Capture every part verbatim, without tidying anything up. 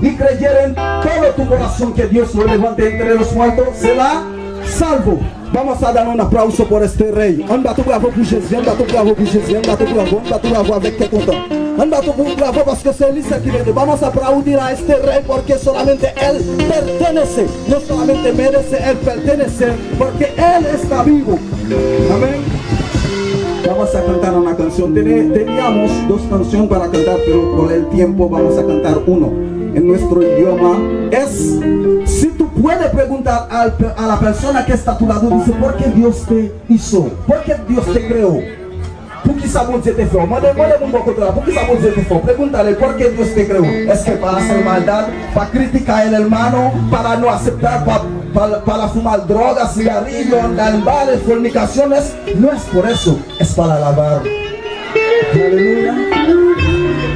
Y creyeron en todo tu corazón que Dios lo levante entre los muertos, será salvo. Vamos a dar un aplauso por este rey. Ann bat yon bravo pou Jezi, ann bat yon bravo pou Jezi, ann bat yon bravo, ann bat yon bravo avèk kè kontan. Ann bat yon bravo paske se li sèl ki merite. Vamos a aplaudir a este rey porque solamente él pertenece, no solamente merece, él pertenece, porque él está vivo. Amén. Vamos a cantar una canción. Tene- teníamos dos canciones para cantar, pero por el tiempo vamos a cantar uno en nuestro idioma. Es, si tú puedes preguntar al pe- a la persona que está a tu lado, dice, ¿por qué Dios te hizo? ¿Por qué Dios te creó? Pou ki sa Bondye te fè w? Mande, mande moun bò kote w la, pou ki sa Bondye te fè w? Pregunta a él, ¿por qué Dios te creó? Es que para hacer maldad, para criticar el hermano, para no aceptar, para, para, para fumar droga, cigarrillo, andar en bares, fornicaciones, no es por eso, es para alabar. Aleluya.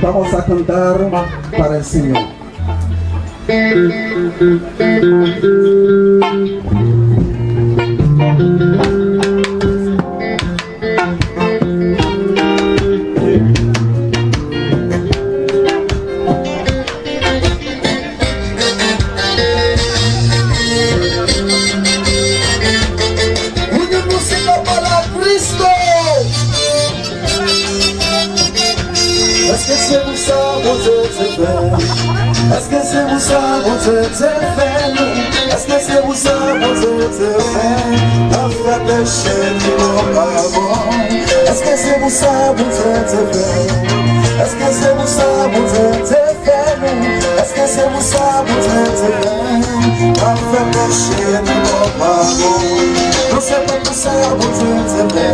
Vamos a cantar para el Señor. Une música para Cristo. Èske se pou sa Bondye te fè? Èske se pou sa Bondye te fè nou? Èske se pou sa Bondye te fè? N ap fè peche ki nou pa bon. Èske se pou sa Bondye te fè? Èske se pou sa Bondye te fè nou? Èske se pou sa Bondye te fè? N ap fè peche ki nou pa bon. Non, se pa pou sa Bondye te fè.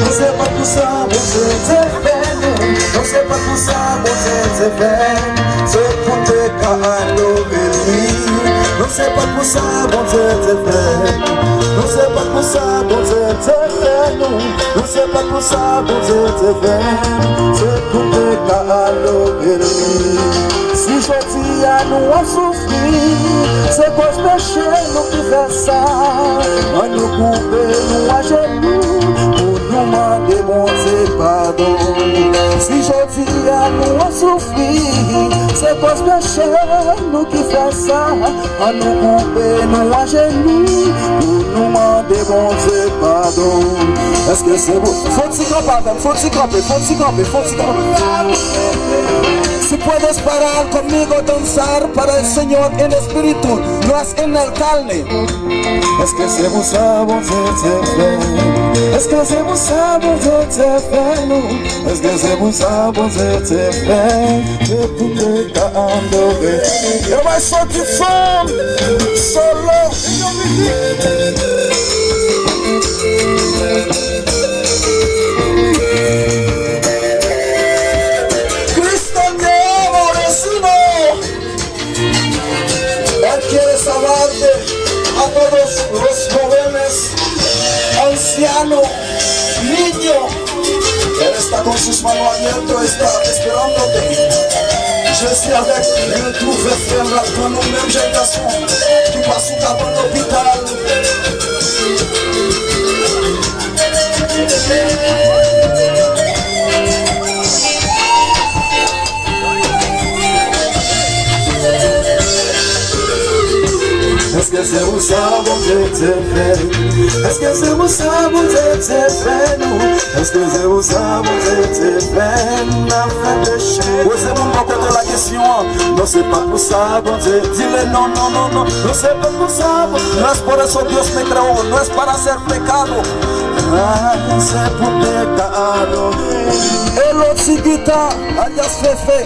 Non, se pa pou sa Bondye te fè nou. Non, se pa pou sa Bondye te fè. Se pou te ka adore li. Non, se pa pou sa Bondye te fè. Non, se pa pou sa Bondye te fè nou. Non, se pa pou sa Bondye te fè. Se pou te ka adore li. Si jodi a nou ap soufri, se koz peche nou ki fè sa. Ann nou koupe nou ajenou pou nou mande Bondye padon. Si jodi a nou ap soufri, se koz peche nou ki fè sa. Ann nou koupe nou ajenou pou nou mande Bondye padon. Èske se pou, fò ti kanpe avè m, fò ti kanpe, fò ti kanpe, fò ti kanpe. Si puedes parar conmigo, danzar para el Señor en espíritu, no es en el carne. Èske se pou sa Bondye te fè? Èske se pou sa Bondye te fè nou? Èske se pou sa Bondye te fè? Se pou te ka adore. Yo bay soti fanm solo. Cristo te amo, vecino. Él quiere salvarte. A todos los jóvenes, ancianos, niños. Él está con sus manos abiertas, está esperándote. Jezi avèk men l twouve frè l ap tann ou, menm jèn gason ki pa sou kabann lopital. Èske se pou sa Bondye te fè? Èske se pou sa Bondye te fè nou? Èske se pou sa Bondye te fè n ap fè peche? Poze moun bò kote w la kesyon an. Non, se pa pou sa Bondye. Di le non, non, non, non. Non, se pa pou sa Bondye. No es por eso Dios me creó. No es para ser pecado. Ah, se pou te ka adore. Elo ti gita, alias Fefe.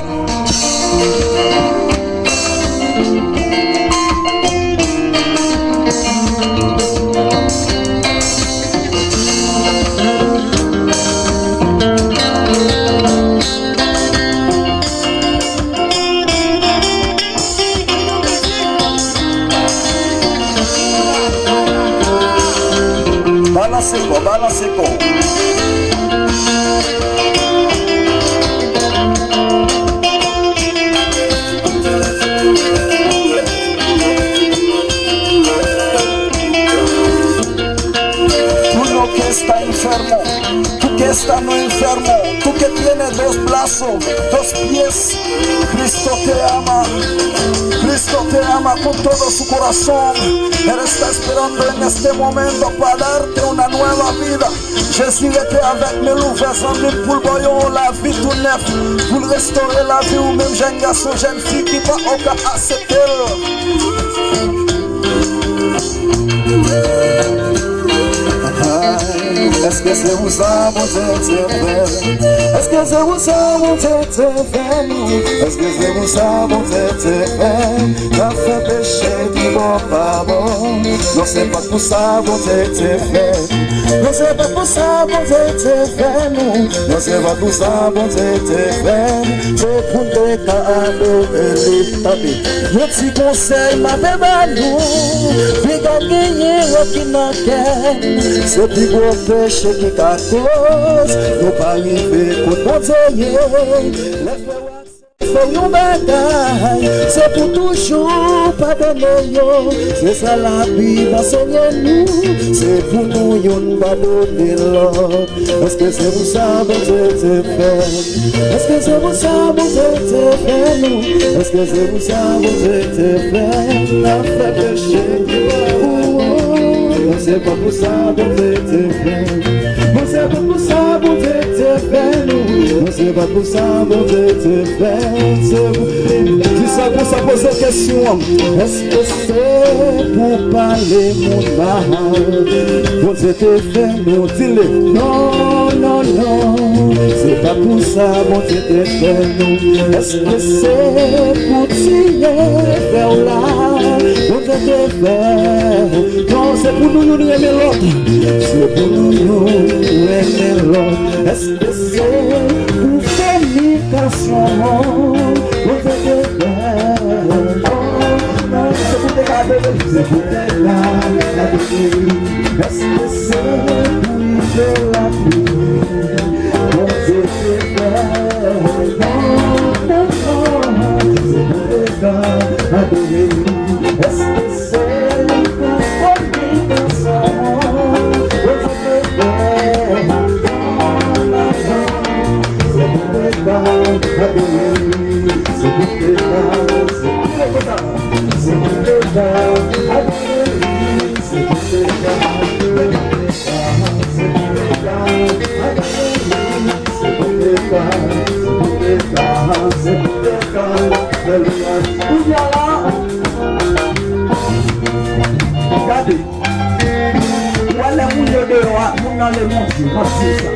Balanse kò, balanse kò. Tú lo que está enfermo, tú que está no enfermo, tú que tiene dos brazos, dos pies, Cristo Cristo te ama, Cristo te ama con todo su corazón. Él está esperando en este momento para darte una nueva vida. Jezi rete avèk men l ouvè, zanmi m, pou l ba w yon lavi tou nèf, pou l restore lavi w, menm jèn gason, jèn fi ki pa ka aksepte l. Èske se pou sa Bondye te fè? Èske se pou sa Bondye te fè nou? Èske se pou sa Bondye te fè? N ap fè peche pi bon pa bon. Non, se pa pou sa Bondye te fè. Non, se pa pou sa Bondye te fè nou. Non, se pa pou sa Bondye te fè nou. Se pou n te ka adore li. Tanpri. Yon ti konsèy m ap ba nou, piga genyen rankin nan kè n. Se pi gwo peche ki ka koz nou pa rive kot Bondye ye. Lè frè w a sè fè w yon bagay, se pou toujou padone yo. Se sa Labib ansenye nou, se pou nou youn padone lòt. Èske se pou sa Bondye te fè? Èske se pou sa Bondye te fè nou? Èske se pou sa Bondye te fè n ap fè peche? Ou, ou, non, se pa pou sa Bondye te fè. Non, se pa pou sa Bondye te fè nou. Non, se pa pou sa Bondye te fè. Se pou, di sa konsa, poze kesyon an. Èske se pou pale moun mal Bondye te fè nou? Di li. Non, non, non, se pa pou sa Bondye te fè nou. Èske se pou tiye frè w la Bondye te fè? Non, se pou nou youn renmen lòt. Se pou nou youn renmen lòt. Èske se pou fònikasyon Bondye te fè? Non, se pou te ka adore li. Se pou te ka adore li. Èske se pou idolatri Bondye te fè? Non, non, non, se pou te ka adore li. Èske se pou fònikasyon Bondye te fè? Non, non, non, se pou te ka adore li. Se pou te ka, se pou te ka, se pou te ka adore li. Se pou te ka, se pou te ka, se pou te ka adore li. Se pou te ka, se pou te ka, se pou te ka fè lwayaj. Kounye a la, gade. Ou wè lè moun yo deyò a, moun nan le Bondye, mwen di sa.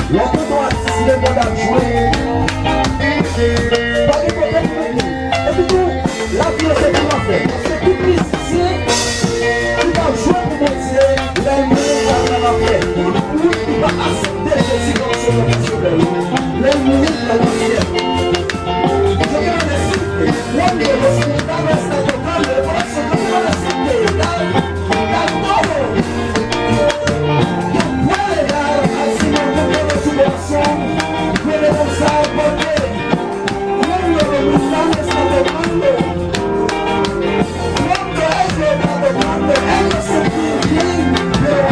Lè tonton Atis dekonn ap jwe, pa gen kote pou mete. Epi tou, lavi yo se pou anfè. Paske tout mizisyen ki t ap jwe pou Bondye, lè l mouri, l al nan lanfè. Tout moun ki pa aksepte Jezi kòm Sovè pèsonèl, lè l mouri, l al nan syèl. Yo te mande si Juan Diego si estaba tocando el corazón, yo te mando a decirte, tal, tal todo que puede dar al Señor con todo su corazón, puede gozar porque Juan Diego no está tocando. Cuando él está tocando, él no se siente bien, pero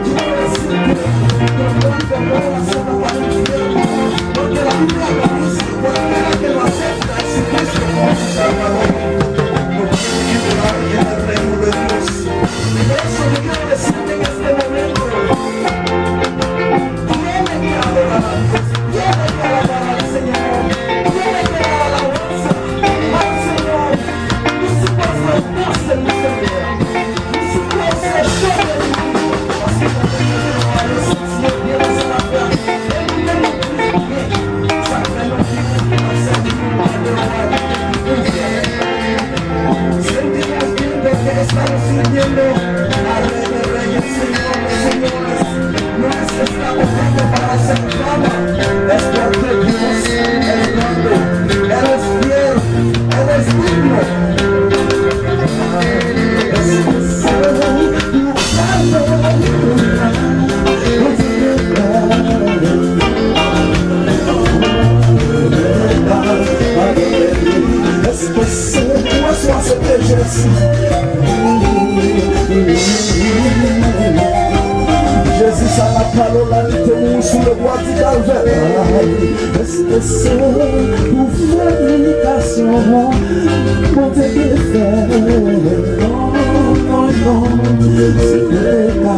yo quiero decirte que Juan Diego no la se va para el infierno, porque la Biblia lo dice. Cualquiera que lo acepta a Jesucristo como su Salvador, lo tiene que llevar en el reino de Dios. Y por eso yo quiero decirte en este momento, tiene que adorar a Dios, tiene que alabar al Señor, tiene que dar alabanza al Señor. Ni siquiera se lo pase, mi Señor. Ni siquiera se lo pase, mi Señor. Así que Señor, viene esa palabra. Sentimos bien de que estamos sirviendo al Rey de Reyes, Señor de Señores. No es que estamos dando para hacer fama, es porque Dios es grande, Él es fiel, Él es digno. Èske se pou aswè se te Jezi? Jezi sa n ap pale w la, li te mouri sou lebwa di Kalvè. Èske Se pou fònikasyon, Bondye te fè. Non, non, non. Se pou te ka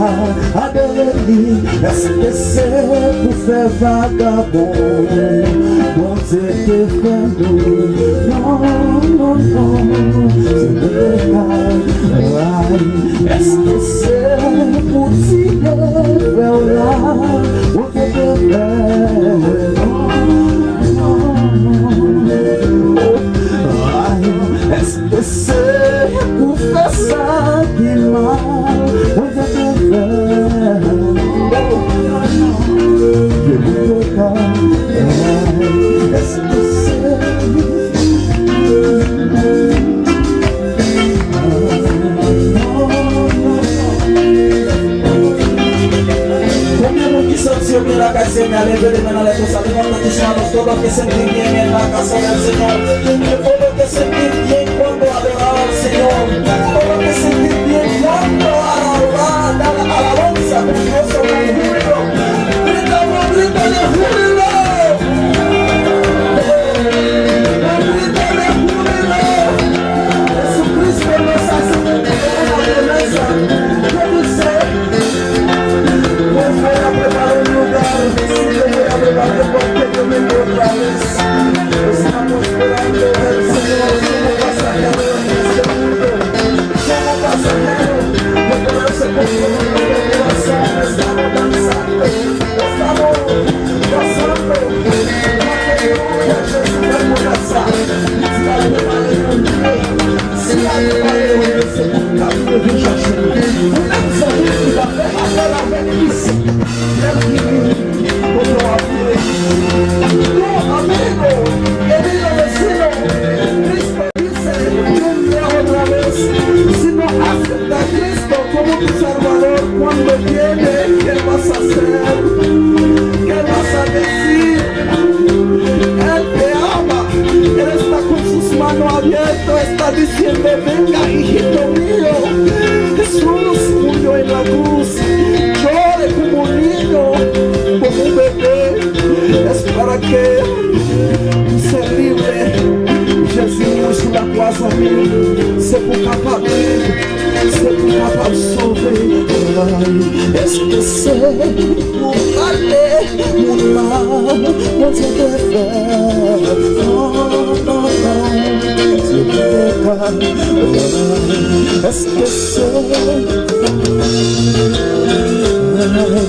adore li. Èske se pou fè vagabon, Bondye te fè nou? Non, non, non. Se pou te ka. Èske se pou ti frè w la? Ay, èske se pou fè sa ki mal? Bondye te fè. Bondye te fè. Ay, èske se Konbyen moun ki santi yo byen lakay Senyè a, leve de men anlè konsa, levantad tus manos, todo que sentí bien en la casa del Señor, todo que sentí bien cuando adoraba al Señor, todo que sentí bien cuando alaba, alabanza con gozo, con júbilo. Grita, grita de júbilo. Grita de júbilo. Jesucristo nos hace una promesa. ¿Qué dice? Pues voy a preparar un lugar. Si te voy a preparar porque yo me voy otra vez. Estamos esperando al Señor como pasajero en este mundo. Como pasajero, no por ese compromiso de corazón estamos danzando. Estamos pasando. Aleluya, Jesús, ven por casa. Si hay que vale un rey, si hay que vale un rey, se busca un rey, Jesús. Una salida, deja la bendición. Quiero vivir como a ti. Tu amigo, querido vecino, Cristo dice, ven otra vez. Si no acepta a Cristo como tu Salvador, cuando viene, ¿qué vas a hacer? ¿Qué vas a decir? Él te ama, Él está con sus manos abiertas, está diciendo, venga, hijito mío, Jesús murió en la cruz, llore como un niño, como un bebé, es para que se libre. Jezi mouri sou lakwa, zanmi, se pou kapab Se pou kapab sove. Ay, èske se pou pale moun mal Bondye te fè? Non, non, non. Se pou te ka. Ay, èske se pou pale moun mal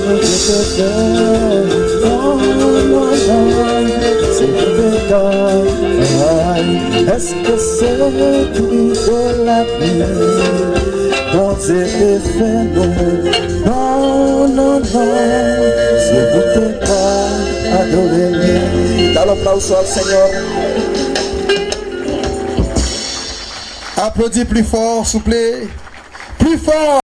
Bondye te fè? Non, non, non. Se pou te ka. Ay, èske se pli de lapli Bondye te fè nou? Non, non, non. Se pou te ka adore li. Talon pra ou swa Senyè. Aplodi pli fò, souple. Pli fò.